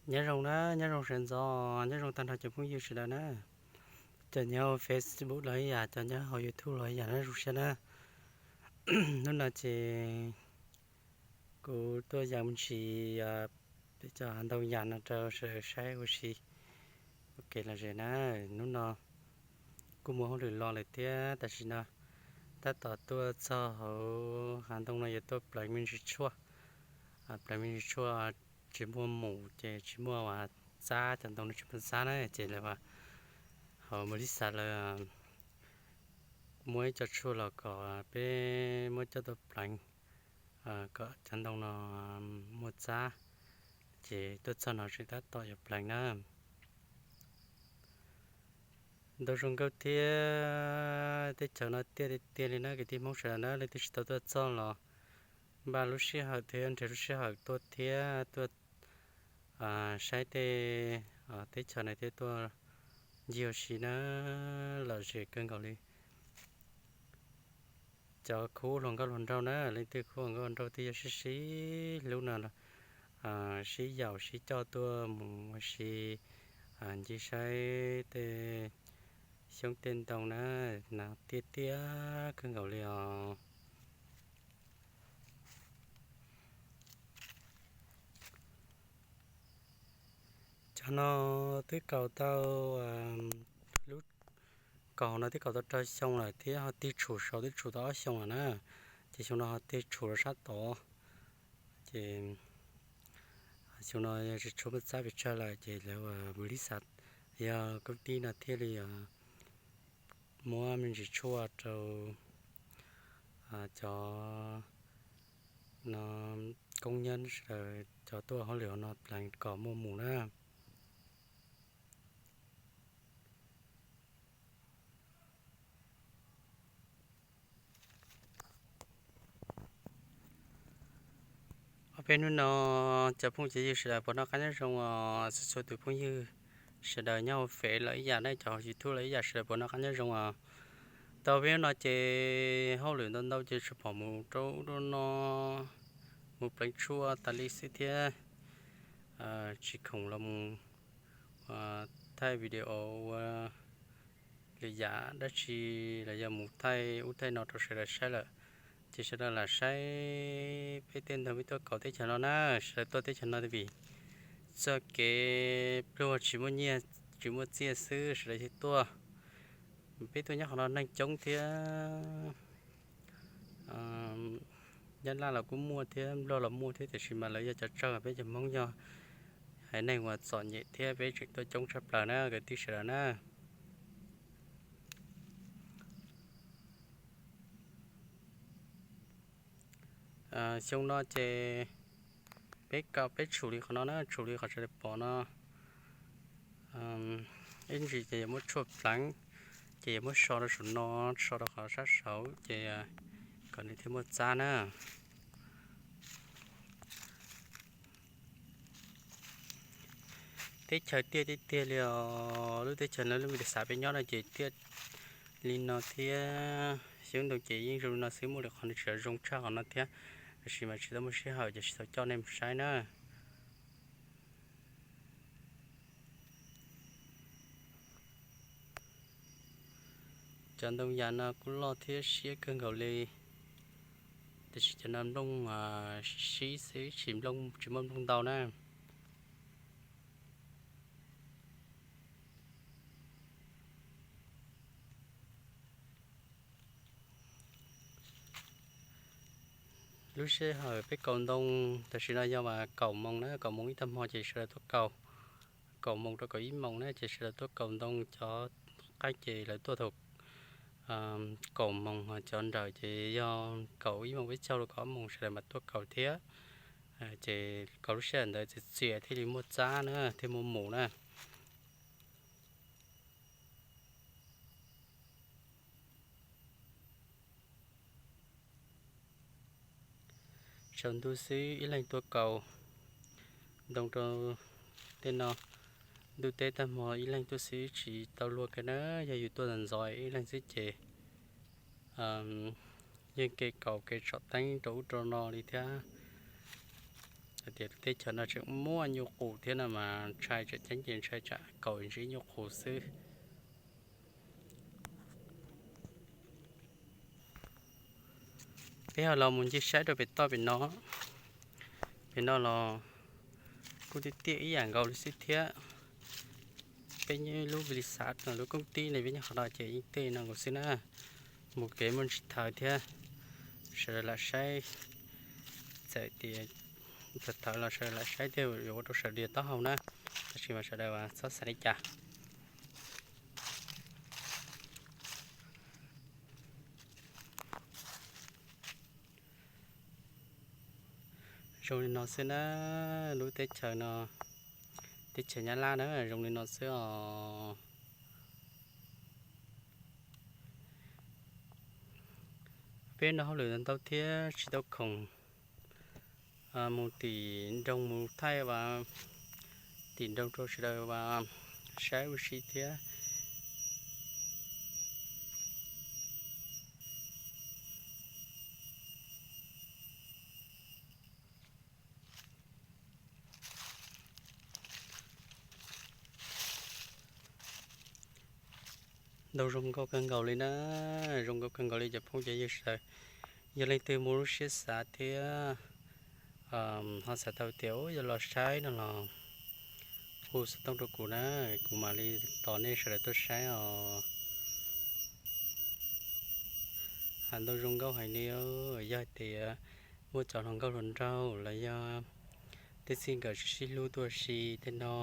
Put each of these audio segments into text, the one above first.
Nyob zoo na, nyob zoo sawv ntxov, nyob zoo tag nrho cov phooj ywg sawv daws na. Cov nyob hauv Facebook los ib yam, cov nyob hauv YouTube los ib yam, nyob zoo siab na. Hnub no ces kuv tuaj yam ntsis peb cov hav ntoo yam no rau sawv daws saib ua si ua kev lom zem na. Hnub no kuj muaj hauj lwm los lawm thiab, tam sim no tab tom tuaj txog hauv hav ntoo no yuav tuaj pleev me ntsis tshuaj. Pleev me ntsis tshuaj tsis muaj mus ces tsis muaj txab, cov ntoo no tsis muaj txab na ces lawv hauv Malaysia lawv muab ib co tshuaj los kom peb muab coj tuaj pleev kom cov ntoo no muaj txab, ces tuaj txog no tseem tab tom yuav pleev na. Ntau zoo nkauj thiab, teb chaws no tiaj tiag tiag li na kwv tij Hmoob sawv daws na. Leej twg tsis tau tuaj txog los npaj lub sij hawm thiab nrhiav lub sij hawm tuaj thiab tuaj saib tej teb chaws no thiab tuaj ncig ua si na, lom zem kawg nkaus li. Cov khub hluas nkauj hluas nraug na, leej twg khub hluas nkauj hluas nraug twb yog sib sib hlub no los sib yaum sib coj tuaj mus ua si ncig saib tej xyoob tej ntoo na, nas tiaj tiaj kawg nkaus li os. Cov no twb kaus tau, lub kaus no twb kaus tau rau xyoo lawm thiab ho tig tshum saud twb tshum tau ob xyoo lawm na. Ces xyoo no ho tig tshum rau sab tod, ces xyoo no yog tsis tshua muaj txab pes tsawg lawm ces lawv ua Malaysia yog koob tib no thiaj li muab me ntsis tshuaj rau cov no koob nyob sawv daws cov tuaj hauj lwm hauv no pleev kom muaj mus na. Ob peb hnub no cov phooj cov ywg sawv daws puas noj qab nyob zoo os? Txhua txhua tus phooj ywg sawv daws nyob hauv Fev los ib yam ne, cov hauv YouTube los ib yam, sawv daws puas noj qab nyob zoo os? Tau peb hnub no ces hauj lwm ntau ntau ces tsuas pom mus rau ub rau no, mus pleev tshuaj tas li xwb thiab tsis khoom los mus thaij video ua lwm yam dab tsi los yog mus thaij ub thaij no rau sawv daws saib lawm. Ces sawv daws lam saib peb tej ntawd peb tuaj kaus teb chaws no na, sawv daws tuaj teb chaws no vim txoj kev pluag tsis muaj nyiaj tsis muaj txiaj xwb sawv daws thiaj tuaj. Peb tuaj nyob qhov no neeg coob thiab, Nyab Laj los kuj muaj thiab, Nplog los muaj thiab, tiam sis mas lawv yog cov tsawg, peb cov Hmoob yog haiv neeg uas txom nyem thiab peb tseem tuaj coob tshaj plaws na kwv tij sawv daws na. Xyoo no ces peb kaus peb tshum li qhov no na, tshum li qhov sawv daws pom no. Ib ntsis ces yuav muab tshuaj pleev, ces yuav muab so rau saum no, so rau qhov sab saud ces kom nws thiaj muaj txab na. Teb chaws tiaj tiag tiag li os, lub teb chaws no lub me xav peb nyob no ces tiaj li no thiab. Xyoob ntoo ces yeej zoo li no xwb, muaj li qhov nws tsis zoo tshaj qhov no thiab, tab sis mas tsis tau muaj sij hawm ces tsis tau coj nej mus saib na. Cov ntoo yas no kuj loj thiab siab kawg nkaus li, tiam sis cov no nplooj sib xwb, tsis nplooj, tsis muaj nplooj ntau na. Lub sij hawm peb kaus ntoo tam sim no yog mas kaum moos na, kaum moos ib tag hmo ces sawv daws tuaj kaus. Kaum moos rau kaum ib moos na ces sawv daws tuaj kaus ntoo, cov qaib ces lawv tuaj thaum kaum moos, cov nrawm ces yog kaum ib moos peb caug rau kaum ob moos sawv daws mam tuaj kaus thiab. Ces kaus lub sij hawm ntawd txias txias thiaj li muaj txab na, thiaj muaj mus na. Tsaus ntuj xwb ib leeg tuaj kaus ntoo rau tej no, ntuj teb tag hmo ib leeg tuaj xwb tsis tau luag kiag na. Yog yus tuaj ntxov ntxov ib leeg xwb ces yeej kev kaus kev tsom teeb rau ub rau no li thiab. Tias teb chaws no tseem muaj nyuj qus thiab no mas ntshai tseem ceeb ces ntshai tsam kaum ntsib nyuj qus xwb. Peb ho los mus ncig saib rau pem toj pem no. Pem no los kuj tiaj tiaj ib yam nkaus li xwb thiab. Peb nyob lub vi li xav lub koob tib ne, peb nyob qhov no ces yeej tej no nkaus xwb na. Mus kev muaj ntsis thawv thiab, sawv daws lam saib. Txawm tias thawv thawv los sawv daws lam saib thiab, yuav ua rau sawv daws taub hau na. Tab sis mas sawv daws txhob xav li cas. Zoo li no xwb na, lub teb chaws no, teb chaws Nyab Laj na zoo li no xwb os. Peb nrog hauj lwm ntau thiab tsis tau khoom mus tim nroog mus thaij uas tim nroog rau sawv daws uas saib ua si thiab. Ntau zoo nkauj kawg nkaus li na, zoo nkauj kawg nkaus li cov phooj cov ywg sawv daws. Yog leej twg muaj lub siab xav thiab ho xav tau tias yog los saib no los hu xov tooj rau kuv na, kuv mam li tos nej sawv daws tuaj saib os. Ntau zoo nkauj heev li, yog tias muaj cov hluas nkauj hluas nraug los yog tej txij nkawm sib sib hlub tuaj si tej no,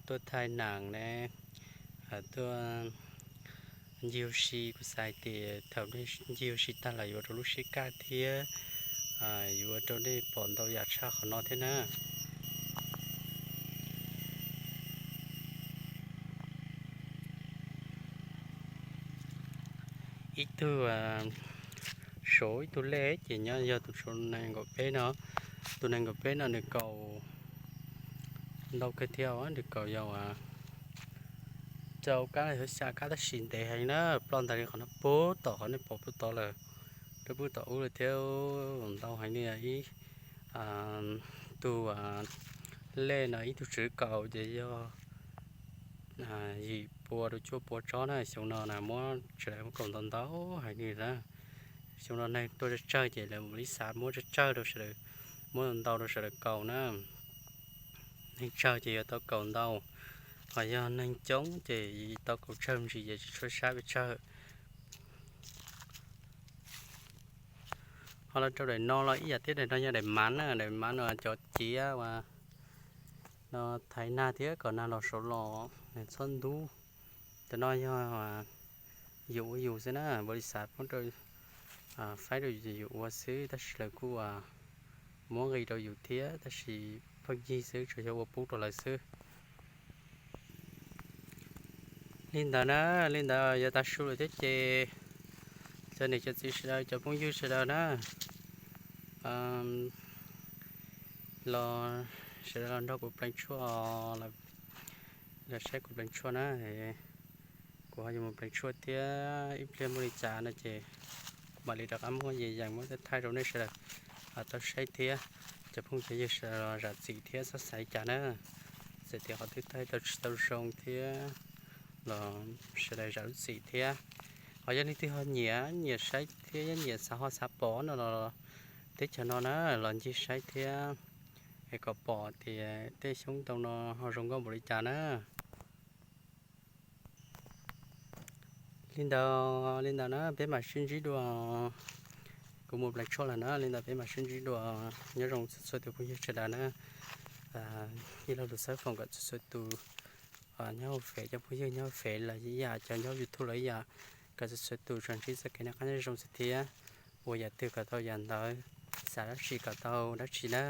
tuaj thaij nam ne, tuaj ncig ua si, kuv xav hais tias thaum nej ncig ua si tag los yuav rau lub siab kaj thiab yuav rau nej pom ntau yam tshaj qhov no thiab na. Ib tug saud ib tug lej ces nyob yog tus saud nees nkaum peb no, tus nees nkaum peb no nws kaus ntau kawg thiab, nws kaus yog rau kab xya kab tab sis ntev heev na, ploj ntawd li qhov no puag tom qhov nej pom puag tod lawm, rau puag tom ub lawm thiab, ntau heev li ib tug lej no ib tug tswv kaus ces yog yim pua rau cuaj pua tsob na, xyoo no na muab sawv daws muab kaus ntau ntau heev li na. Xyoo no neeg tuaj tsawg tsawg ces lawv mam li xav muab tsawg tsawg rau sawv daws, muab ntau rau sawv daws kaus na. Neeg tsawg ces yuav tau kaus ntau, ho yog neeg coob ces tau kaus tsawg me ntsis ces tsis tshua sab pes tsawg. Ho los rau daim no los ib yam thiab, daim no yog daim mav na, daim mav no cov ciav uas no thaiv nag thiab kom nag los saud los nws txhob ntub. Cov no yog yus ua yus xwb na, npaum li xav poob rau faib rau yus ua xwb, tab sis lawv kuj muab nqis rau yus thiab, tab sis pheej yig xwb, tsuas yog ua pub rau lawv xwb. Li ntawd na, li ntawd yuav tas su lawm thiab ces cov niam cov txiv sawv daws, cov phooj ywg sawv daws na, los sawv daws los nrog kuv pleev tshuaj, los saib kuv pleev tshuaj na. Kuv ho yuav mus pleev tshuaj thiab, ib pliag muaj li cas no ces kuv mam li rov qab muab yees yees muab thaij rau nej sawv daws tau saib thiab. Cov phooj cov ywg sawv daws los zam txim thiab txhob xav li cas na. Txawm tias qhov twg thaij tau tsis tau zoo thiab los sawv daws zam lub txim thiab. Ho yog leej twg ho nyiam nyiam saib thiab nyiam xav ho xav pom no los teb chaws no na los ncig saib thiab, es kom pom tias tej xyoob ntoo no ho zoo nkauj npaum li cas na. Li ntawd, li ntawd na peb mam sib ntsib dua. Kuv mus pleev tshuaj lawm na, li ntawd peb mam sib ntsib dua. Nyob zoo txhua txhua tus phooj ywg sawv daws na. Ib lo lus xab foom kom txhua txhua tus nyob hauv fev, cov phooj ywg nyob hauv fev los ib yam, cov nyob YouTube los ib yam, kom txhua txhua tus tsuas ntsib txoj kev noj qab nyob zoo xwb thiab, ua yam twg kom tau yam ntawd, xav dab tsi kom tau dab tsi na.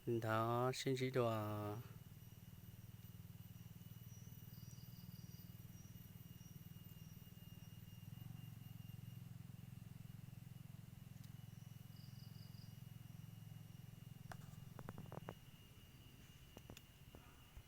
Li ntawd sib ntsib dua.